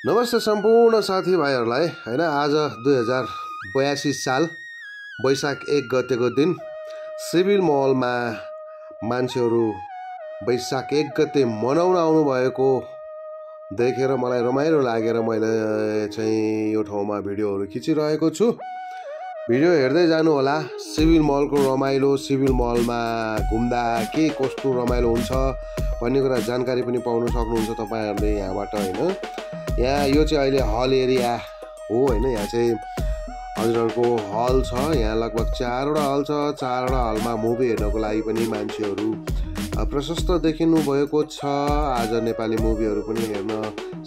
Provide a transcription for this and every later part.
नमस्ते सम्पूर्ण साथीभाइहरूलाई हैन। आज 2082 साल वैशाख 1 गतेको दिन सिभिल मलमा मान्छेहरू वैशाख 1 गते मनाउन आउनु भएको देखेर मलाई रमाइलो लागेर मैले चाहिँ यो ठाउँमा भिडियोहरू खिचिरहेको छु। भिडियो हेर्दै जानु होला। सिभिल मलको रमाइलो, सिभिल मलमा घुम्दा के कस्तो रमाइलो हुन्छ भन्ने कुरा जानकारी पनि पाउन सक्नुहुन्छ तपाईहरुले यहाँबाट हैन। यहाँ यो चाहिँ अहिले हल एरिया हो हैन। यहाँ चाहिँ हजुरहरुको हल छ। यहाँ लगभग 4वटा हल छ। 4वटा हलमा मुभी हेर्नको लागि पनि मान्छेहरू प्रशस्त देखिनु भएको छ। आज नेपाली मुभीहरू पनि हेर्न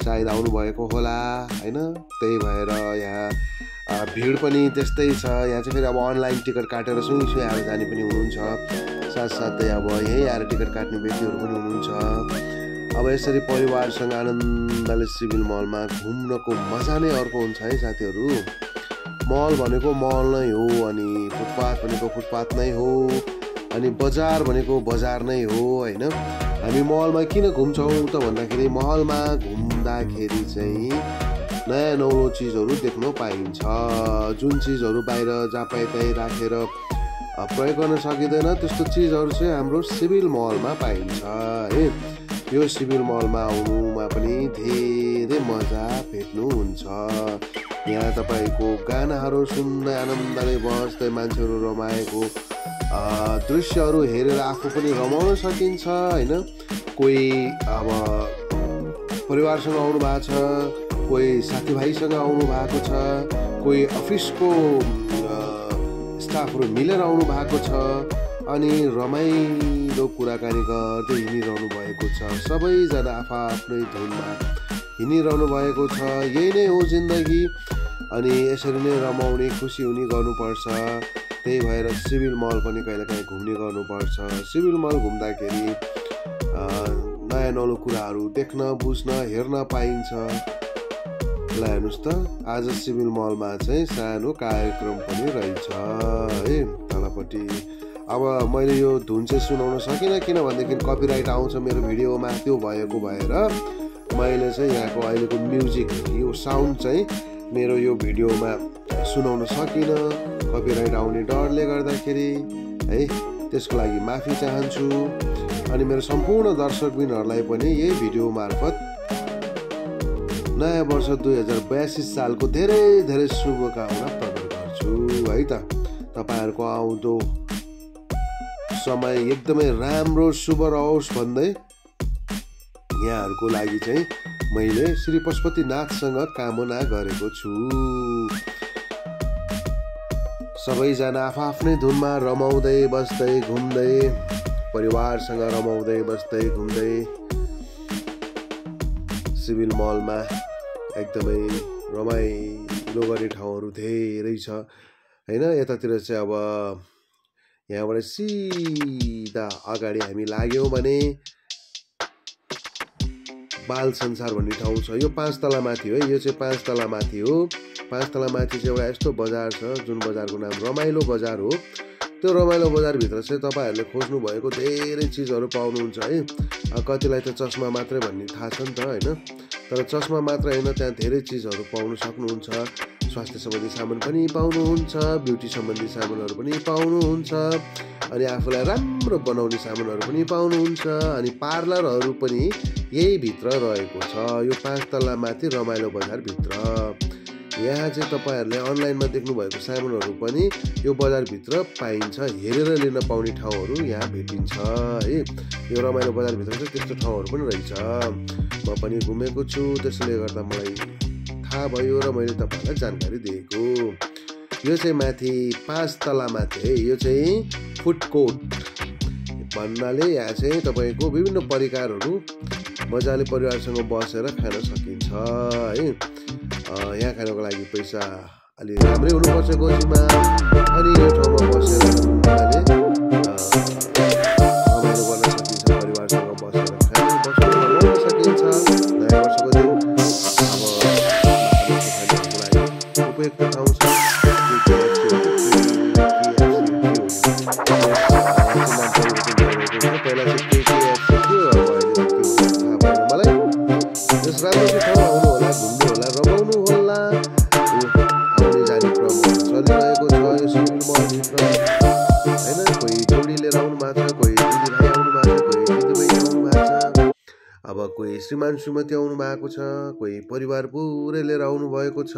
सायद आउनु भएको होला हैन। त्यही भएर यहाँ भिड पनि त्यस्तै छ। यहाँ चाहिँ फेरि अब अनलाइन टिकट काटेर सुई आएर जाने पनि हुनुहुन्छ। साथसाथै अब यही आएर टिकट काट्ने व्यक्तिहरू पनि हुनुहुन्छ। अब यसरी परिवारसँग आनन्दले सिभिल मलमा घुम्नको मजा नै अर्को हुन्छ है साथीहरू। मल भनेको मल नै हो, अनि फुटपाथ भनेको फुटपाथ नै हो, अनि बजार भनेको बजार नै हो हैन। हामी मलमा किन घुम्छौँ त भन्दाखेरि मलमा घुम्दाखेरि चाहिँ नयाँ नौलो चिजहरू देख्न पाइन्छ। जुन चिजहरू बाहिर जहाँ पाए त्यहीँ राखेर प्रयोग गर्न सकिँदैन त्यस्तो चिजहरू चाहिँ हाम्रो सिभिल मलमा पाइन्छ है। यो सिभिल मलमा आउनुमा पनि धेरै मजा भेट्नुहुन्छ। यहाँ तपाईको गानाहरू सुन्दै आनन्दले बस्दै मान्छेहरू रमाएको दृश्यहरू हेरेर आफू पनि रमाउन सकिन्छ हैन। कोही अब परिवारसँग आउनु भएको छ, कोही साथीभाइसँग आउनु भएको छ, कोही अफिसको स्टाफहरू मिलेर आउनु भएको छ, अनि रमाइलो कुराकानी गर्दै हिँडिरहनु भएको छ। सबैजना आफ्नै धुनमा हिँडिरहनु भएको छ। यही नै हो जिन्दगी, अनि यसरी नै रमाउने खुसी हुने गर्नुपर्छ। त्यही भएर सिभिल मल पनि कहिलेकाहीँ घुम्ने गर्नुपर्छ। सिभिल मल घुम्दाखेरि नयाँ नौलो कुराहरू देख्न, बुझ्न, हेर्न पाइन्छ। ल हेर्नुहोस् त, आज सिभिल मलमा चाहिँ सानो कार्यक्रम पनि रहेछ है तलपट्टि। अब मैले यो धुन चाहिँ सुनाउन सकिनँ किनभनेदेखि कपिराइट आउँछ मेरो भिडियोमा। त्यो भएको भएर मैले चाहिँ यहाँको अहिलेको म्युजिक यो साउन्ड चाहिँ मेरो यो भिडियोमा सुनाउन सकिनँ कपिराइट आउने डरले गर्दाखेरि है। त्यसको लागि माफी चाहन्छु। अनि मेरो सम्पूर्ण दर्शकबिनहरूलाई पनि यही भिडियो मार्फत नयाँ वर्ष 2082 सालको धेरै धेरै शुभकामना प्रकट गर्छु है त। तपाईहरुको आउँदो समय एकदमै राम्रो शुभ रहोस् भन्दै यहाँहरुको लागि चाहिँ मैले श्री पशुपतिनाथसँग कामना गरेको छु। सबैजना आफ्नै धुनमा रमाउँदै बस्दै घुम्दै, परिवारसँग रमाउँदै बस्दै घुम्दै सिभिल मलमा एकदमै रमाइलो गर्ने ठाउँहरू धेरै छ हैन। यतातिर चाहिँ अब यहाँबाट सिधा अगाडि हामी लाग्यौँ भने बाल संसार भन्ने ठाउँ छ। यो 5 तला माथि हो। यो चाहिँ 5 तला माथि हो। 5 तला माथि चाहिँ एउटा यस्तो बजार छ जुन बजारको नाम रमाइलो बजार हो। त्यो रमाइलो बजारभित्र चाहिँ तपाईहरूले खोज्नु भएको धेरै चिजहरू पाउनुहुन्छ है। कतिलाई त चस्मा मात्रै भन्ने थाहा छ नि त हैन। तर चस्मा मात्र हैन, त्यहाँ धेरै चिजहरू पाउन सक्नुहुन्छ। स्वास्थ्य सम्बन्धी सामान पनि पाउनुहुन्छ, ब्युटी सम्बन्धी सामानहरू पनि पाउनुहुन्छ, अनि आफूलाई राम्रो बनाउने सामानहरू पनि पाउनुहुन्छ, अनि पार्लरहरू पनि यही भित्र रहेको छ। यो 5 तला माथि रमाइलो बजारभित्र। यहाँ चाहिँ तपाईहरूले अनलाइनमा देख्नु भएको सामानहरू पनि यो बजारभित्र पाइन्छ। हेरेर लिन पाउने ठाउँहरू यहाँ भेटिन्छ है। यो रमाइलो बजारभित्र चाहिँ त्यस्तो ठाउँहरू पनि रहेछ। म पनि घुमेको छु, त्यसले गर्दा मलाई थाहा भयो र मैले तपाईहरुलाई जानकारी दिएको। यो चाहिँ माथि 5 तला माथि है। यो चाहिँ फुड कोर्ट भन्नाले यहाँ चाहिँ तपाईको विभिन्न परिकारहरू मजाले परिवारसँग बसेर खान सकिन्छ है। यहाँ खानको लागि पैसा अलि राम्रै हुनुपर्छ गोजीमा, अनि यो ठाउँमा बसेर मजाले रमाइलो गर्न सकिन्छ। परिवारसँग बसेर बस्न सकिन्छ। नयाँ वर्षको दिन अब उपयुक्त ठाउँ छ। पहिला चाहिँ विश्रामको ठाउँ आउनु होला, घुम्नु होला, रमाउनु होला। आउने जाने क्रमहरू चलिरहेको छ यो सिभिल मलभित्र होइन। कोही टोली लिएर आउनु भएको छ, कोही दिदीभाइ आउनु भएको छ, कोही दिदीबहिनी आउनु भएको छ, अब कोही श्रीमान श्रीमती आउनु भएको छ, कोही परिवार पुरै लिएर आउनु भएको छ।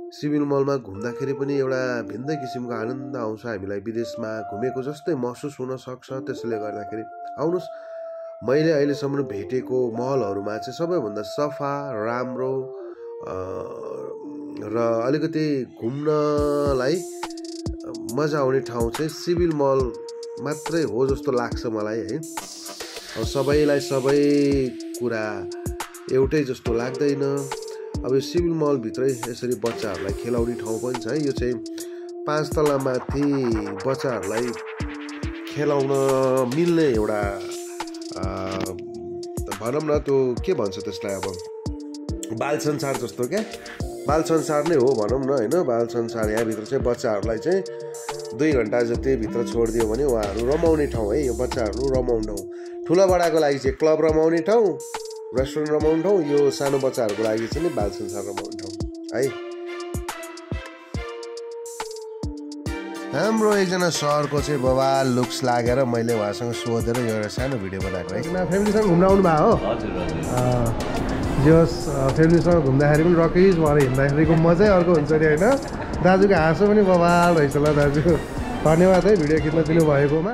सिभिल मलमा घुम्दाखेरि पनि एउटा भिन्दै किसिमको आनन्द आउँछ। हामीलाई विदेशमा घुमेको जस्तै महसुस हुन सक्छ। त्यसैले गर्दाखेरि आउनुहोस्, मैले अहिलेसम्म भेटेको मलहरूमा चाहिँ सबैभन्दा सफा, राम्रो र अलिकति घुम्नलाई मजा आउने ठाउँ चाहिँ सिभिल मल मात्रै हो जस्तो लाग्छ मलाई है। अब सबैलाई सबै कुरा एउटै जस्तो लाग्दैन। अब यो सिभिल मलभित्रै यसरी बच्चाहरूलाई खेलाउने ठाउँ पनि छ। यो चाहिँ 5 तला माथि बच्चाहरूलाई खेलाउन मिल्ने एउटा भनौँ न, त्यो के भन्छ त्यसलाई, अब बाल संसार जस्तो क्या, बाल संसार नै हो भनौँ न होइन। बाल संसार यहाँभित्र चाहिँ बच्चाहरूलाई चाहिँ 2 घन्टा जति भित्र छोडिदियो भने उहाँहरू रमाउने ठाउँ है। यो बच्चाहरू रमाउने ठाउँ, ठुला बडाको लागि चाहिँ क्लब रमाउने ठाउँ, रेस्टुरेन्ट रमाउने ठाउँ, यो सानो बच्चाहरूको लागि चाहिँ नि बाल संसार रमाउने ठाउँ है। हाम्रो एकजना सरको चाहिँ बवाल लुक्स लागेर मैले उहाँसँग सोधेर यो एउटा सानो भिडियो बनाएको है। फ्यामिलीसँग घुम्न आउनु भएको हो? जस फ्यामिलीसँग घुम्दाखेरि पनि रकिज भएर हिँड्दाखेरिको मजै अर्को हुन्छ नि होइन। दाजुको हाँसो पनि बवाल रहेछ ल दाजु, धन्यवाद है भिडियो खिच्न दिनुभएकोमा।